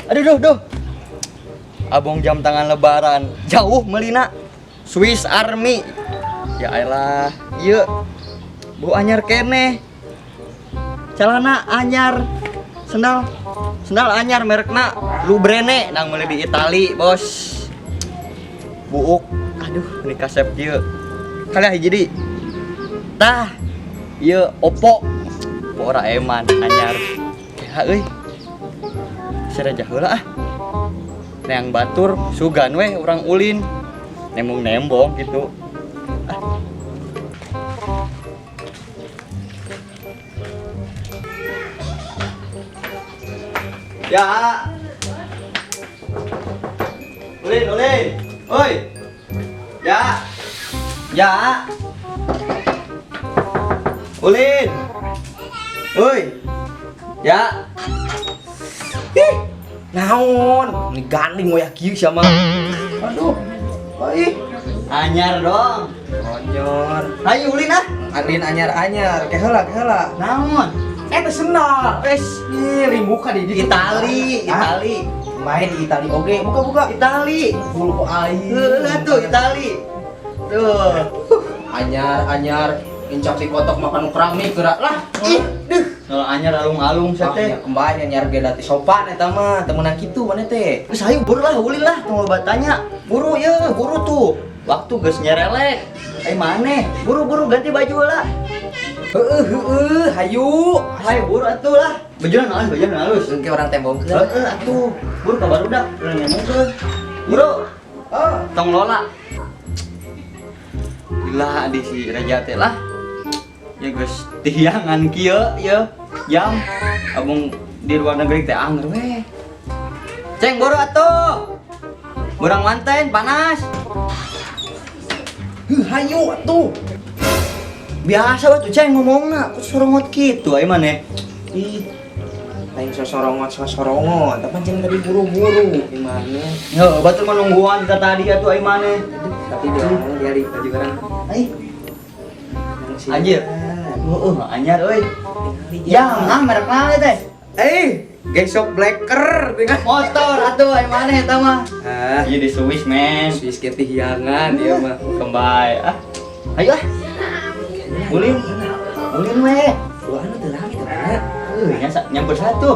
Aduh, duh, duh. Abong jam tangan lebaran. Jauh melina. Swiss Army. Ya elah, ieu. Bu anyar keneh. Celana anyar. Sendal. Sendal anyar merekna Lubrene nang meuli di Itali, Bos. Buuk. Aduh, ini kasep kieu. Kali hiji di. Tah. Ieu Oppo. Oppo ora eman anyar. Kela euy. Seraja heula ah. Neang batur sugan weh urang ulin. Nembong-nembong gitu. Ah. Ya. Ulin, ulin. Oi. Ya. Ya. Ulin. Oi. Ya. Ih, naon? Ini gandeng wayah kieu sia mah. Aduh. Ih, Anyar dong. Anyar. Ayo ulin ah. Alin anyar-anyar, keheula keheula. Naon? Eta sendal. Wes, Ih, rimbuka di ditu. Itali, Ah, Itali. Main di Itali oge, buka-buka. Itali. Bulu ku aing. Heula tuh Itali. Tuh. Anyar-anyar incak si kotok makan keramik gerak lah. Ih, duh. Kalau anyar alung-alung Ah, teh. ya kembali anyar ge dati sopan eta mah, teu meunang kitu maneh teh. Geus ayo buru lah ulin lah tong loba tanya. Buru ye, buru tuh. Waktu geus nyerelek. Ai maneh, buru-buru ganti baju lah. Heueuh heueuh, hayu. Hayo buru atuh lah. Bajuna halus, bajuna halus. Engke urang tembongkeun. Heeh atuh. Buru ka barudak, urang ngomongkeun. Buru, Oh. tong lola. Gila di si Reja teh lah. Ya geus tiangan kieu ye jam abung di luar negeri teh anger weh. Ceng buru atuh. Burang manten panas. Heuh, hayu atuh. Biasa batu ceng ngomongna, kok sorongot kitu ai maneh. Ih, lain sosorongot sosorongot, tapi pancen tadi buru-buru gimana? Heuh, batur mah nungguan kita tadi atuh ai maneh. Tapi dia ngomong dia di baju orang. Ai, anjir. Heeh, anyar euy. Ya, nah merek naon teh? Eh, gesok blacker dengan Motor atuh ai maneh eta mah. ah, Iya di Swiss, men. Swiss ketihangan dia mah. Kembali ah. Ayo ah. Ulin. Ulin we. Wah, anu teu rame teh mana? Heuh, nyampur satu.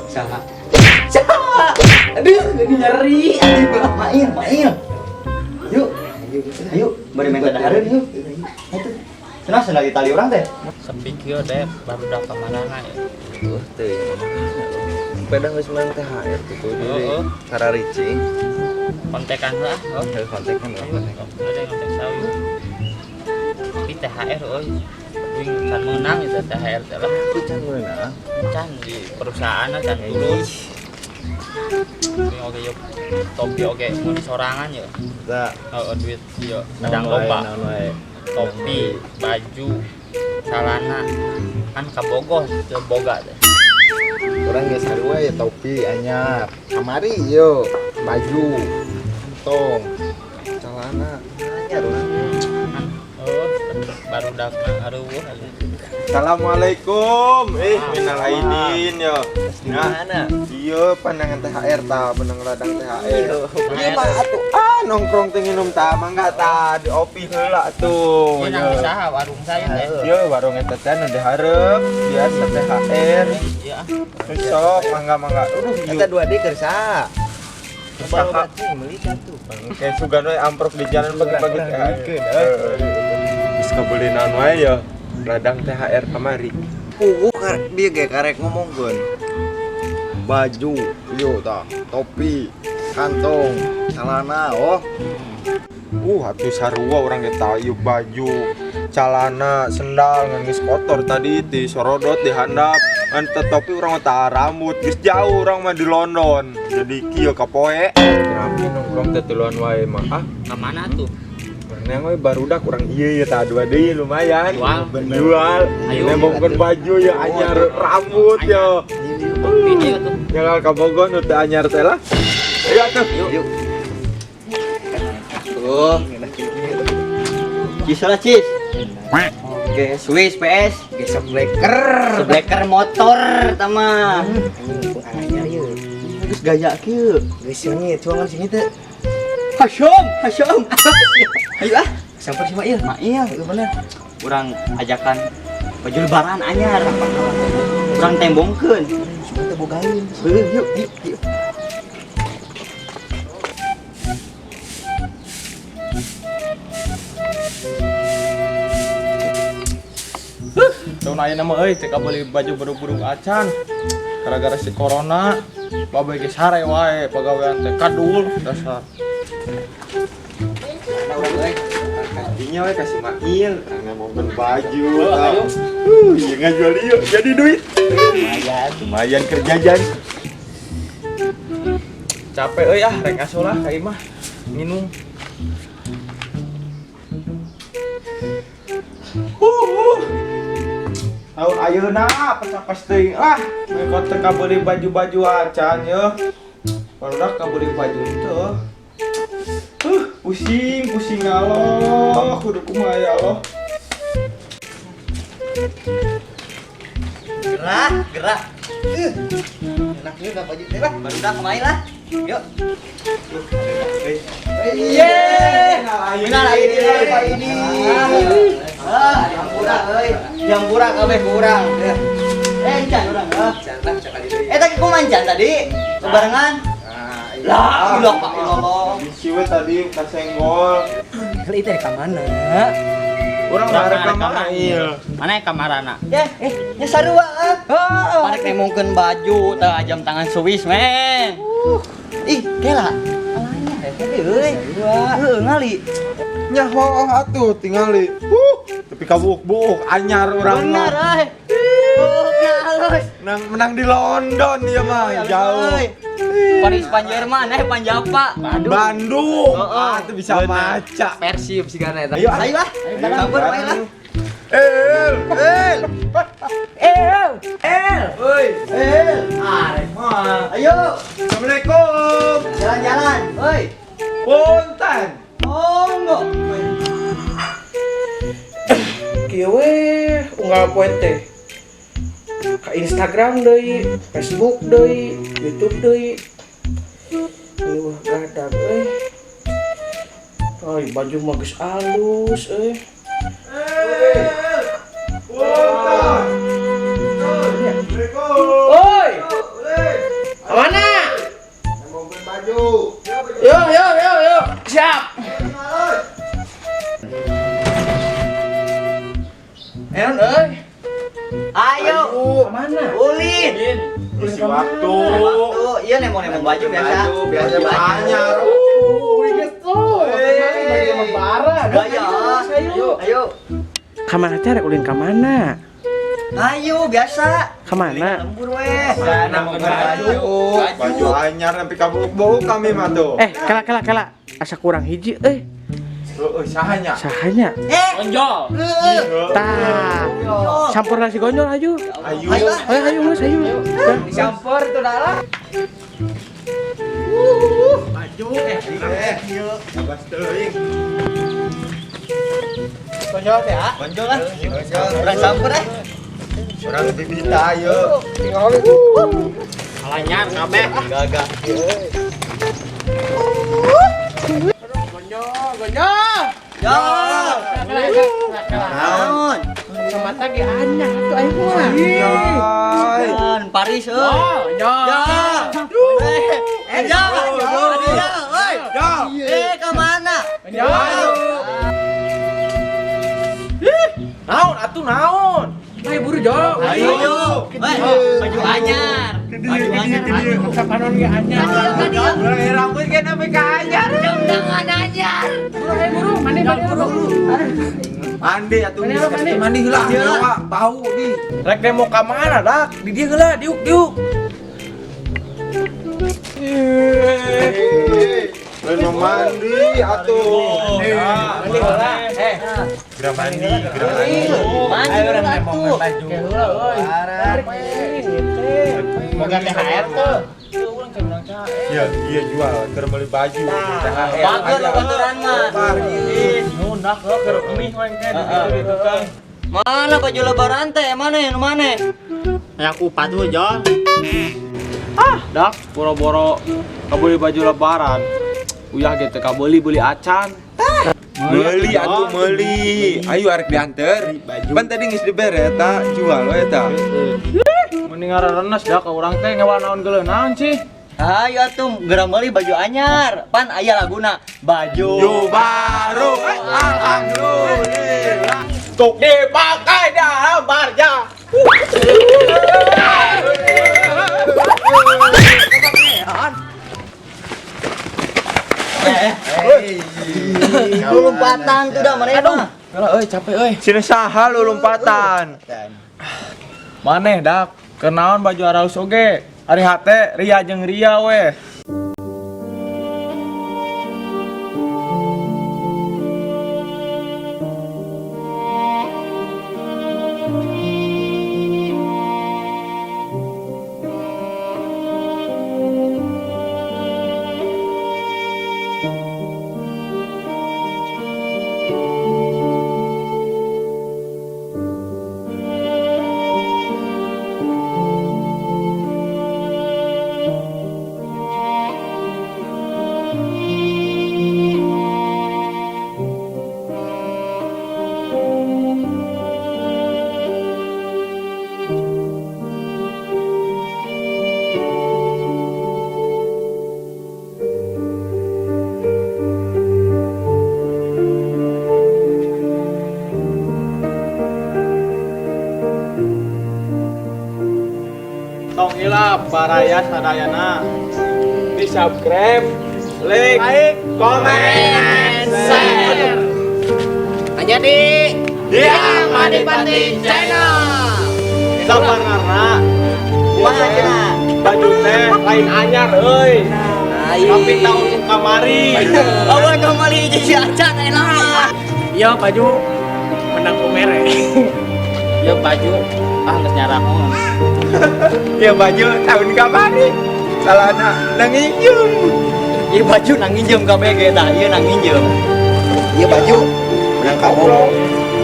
Saha? Saha? Aduh, ini nyeri. Mail, mail. Yuk. Ayo, bari main dahareun yuk. Atuh. Cenah cenah di tali urang teh. Sepi kieu deh baru dah kamarana ya. Tuh teh. Sepeda geus menang THR tuh jadi Heeh. cara ricing. Kontekan lah, oh. Heuh, kontekan lah, Ayo, kontekan. udah kontek sawi. Tapi THR euy. Wing can meunang itu THR teh lah. Aku can meunang. Can di perusahaan can turun. Wing oge yuk topi oge mun sorangan ya. Tah, Heeh, duit ieu naon sedang wae, loba. naon wae. Topi, baju, celana kan kabogoh teu boga teh. Urang geus sarua ya topi anyar. Kamari yo baju, kantong, celana anyar urang. Kan oh baru dah areueuh aja. Assalamualaikum. Minal aidin yo. Nah, Mana? iya pandangan THR ta, menang ladang THR. Iya mah atuh ah nongkrong teh nginum ta, mangga ta di opi heula atuh. Ieu nang di saha warung saya teh. Iya warung eta teh nu dihareup biasa THR. Iya ah. Sok mangga mangga. Aduh, Eta 2D keur saha? Saha? Meuli satu. Kayak sugan we amprok di jalan pagi-pagi THR. Geus kabeli naon wae yo. Ladang THR kamari. Puguh bieu ge karek ngomongkeun. Baju, yo tah, topi, kantong, celana, oh. Atuh sarua urang ge tah ieu baju, calana, sendal ngan geus kotor tadi ti sorodot di handap. Ngan teh topi urang mah tah rambut geus jauh urang mah di London. Jadi kieu kapoe. Rame nongkrong teh tiluan wae mah. Ah, Ka mana tuh? Neng we barudak urang ieu ya tah dua deui lumayan. Jual. Jual. Ayo. Nembongkeun baju ya anyar rambut ya. Topi ieu tuh. Nyalal ka Bogor nu teu anyar teh lah. Ayo atuh. Yuk. Tuh. Cis lah, Cis. Oke, Swiss PS. Gesok blacker. Sebleker motor tama. Anyar ieu. Geus gaya kieu. Geus sini cuangan sini teh. Hasyom, hasyom. Ayo ah, Sampai si Mail. Mail. Itu bener. Urang ajakan baju lebaran anyar. Urang tembongkeun. Cuma teh bogain. Heuh, yuk, yuk, yuk. Tahun ayeuna mah euy teu kabeuli baju buruk-buruk acan. Gara-gara si corona, babe geus hare wae pagawean teh kadul dasar. Tadinya we kasih Mail, karena mau beli baju. Iya ngajual ieu jadi duit. Lumayan, lumayan kerja jan. Capek euy ah rek asuh lah ka imah. Minum. Tahun ayeuna pas teuing ah, mereka teu kabeuli baju-baju acan yeuh. Barudak kabeuli baju teu. Pusing, pusing aloh, kudu kumaha ya Allah. Gerak, gerak. Enak juga baju teh lah. Barudak kemain lah. Yuk. Yeay. Benar ini Pak ini. Ah, dihampura euy. Dihampura kabeh ku urang. Eh, encan urang. Jangan cakap di deui. Eh, tadi ku mancan tadi. Kebarengan. Nah, Lah, ilah Pak ilallah. Bisi we tadi kasenggol. Kalau itu dari mana? Urang arek ka Mail. Mana ya kamarana? Ya, nya sarua ah. Parek nemongkeun baju tah jam tangan Swiss, men. Ih, kela. Alanya hese euy. Heuh, ngali. Nyaho atuh tingali. Tapi kabuuk-buuk anyar urang Bener mah. euy. Halus. Menang, menang di London dia mah jauh. Euy. Paris pan Jerman, pan Japa. Bandung. Heeh. Ah, itu bisa maca. Persib sih karena eta. Ayo, Ayo ah. Campur main lah. El, el. El, El. Oi, El. arek mah. Ayo, Assalamualaikum. jalan-jalan. Oi. Punten. Monggo. Kieu we unggal poe teh. Ka Instagram deui, Facebook deui, YouTube deui. Ini wah gadag euy. Ay, baju mah geus alus euy. Punten. Assalamualaikum. Oi! Mana? Mau beli baju. Yo yo yo yo, siap. Enon euy. Ayo. Kemana? Ulin. Isi waktu. Waktu, iya nemo-nemo baju biasa. Baju anyar. Gitu. Baju lebaran. Gaya. Ayo. Ayo. Kamana teh rek ulin ka mana? Ayo biasa. Ka mana? Lembur weh. Nemo baju. Baju anyar sampai kabuk-buk kami mah tuh. Eh, kala kala kala. Asa kurang hiji euy. Heeh, sahanya. Sahanya. Eh. Gonjol. Heeh. Tah. Campur nasi gonjol ayo. Ayo. Ayo ah. Ayo ayo geus ayo. Dicampur itu dah. Baju. Abas teuing. Gonjol teh ah. Gonjol lah. Urang campur eh. Urang bibita ayo. Alanyar kabeh. Gagah. Gonjol, gonjol. Ya. Naon? Kacamata ge anyar atuh aing mah. Naon Paris euy. Gonjol. Ya. Eh, ya. Ya, oi. Eh, ke mana? Naon atuh naon? Ayo buru jol. Ayo. Hei, baju anyar. Baju anyar. Kapanon ge anyar. Rambut kan sampai ke anyar. Jam tangan anyar. Buru ayo buru, mandi mandi buru. Mandi atuh Mandi, mandi. mandi heula. Pak, bau di. Rek demo ka mana dak? Di dia heula diuk diuk. Lain mau mandi atuh. Mandi heula. Eh, Geura mandi, geura mandi. Mandi ayo urang atuh. nembong baju. Heula euy. Boga THR tuh. Iya, iya jual, keur meuli baju. THR. Bager baturan mah. Nundak lo keur mie we engke di ditu di tukang. Mana baju lebaran teh? Mana yang mana? Yang kupat tuh, Jol. Ah, dak boro-boro kabeli baju lebaran. Uyah ge teu kabeli beli acan. Meuli atuh meuli. Ayo arek dianter. Pan tadi geus dibere eta, jual we eta. Mending ngarenes dak ka urang teh ngewa naon geuleuh naon sih. Ayo atuh geura meuli baju anyar. Pan aya laguna baju Yo baru alhamdulillah. Tuk dipakai dalam barja. Lu lompatan tuh dah mana mah. Kalah euy capek euy. Sini saha lu lompatan. Maneh dak kenaon baju araus oge. Ari hate ria jeung ria weh. Tong hilap baraya sadayana. Di subscribe, like, komen, share. Hanya di Dia Madipati Channel. Sabarna. Kumaha cenah? Baju teh lain anyar euy. Tapi tahun kamari. Awal kembali jadi acan enak. Iya baju menang kumere. Ya baju ah geus nyarahun. Ya baju tahun kamari. Salana nang injem. Ieu baju nang nginjem kabeh ge tah, ieu nang nginjem. Ieu baju menang kamu.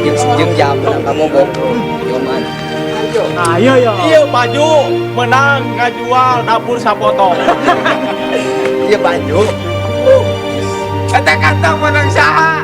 Jeung jeung jam menang kamu bok. Yoman. Nah, iya ya. Iya baju menang ngajual dapur sapotong. Ieu baju. Kata kata menang saha.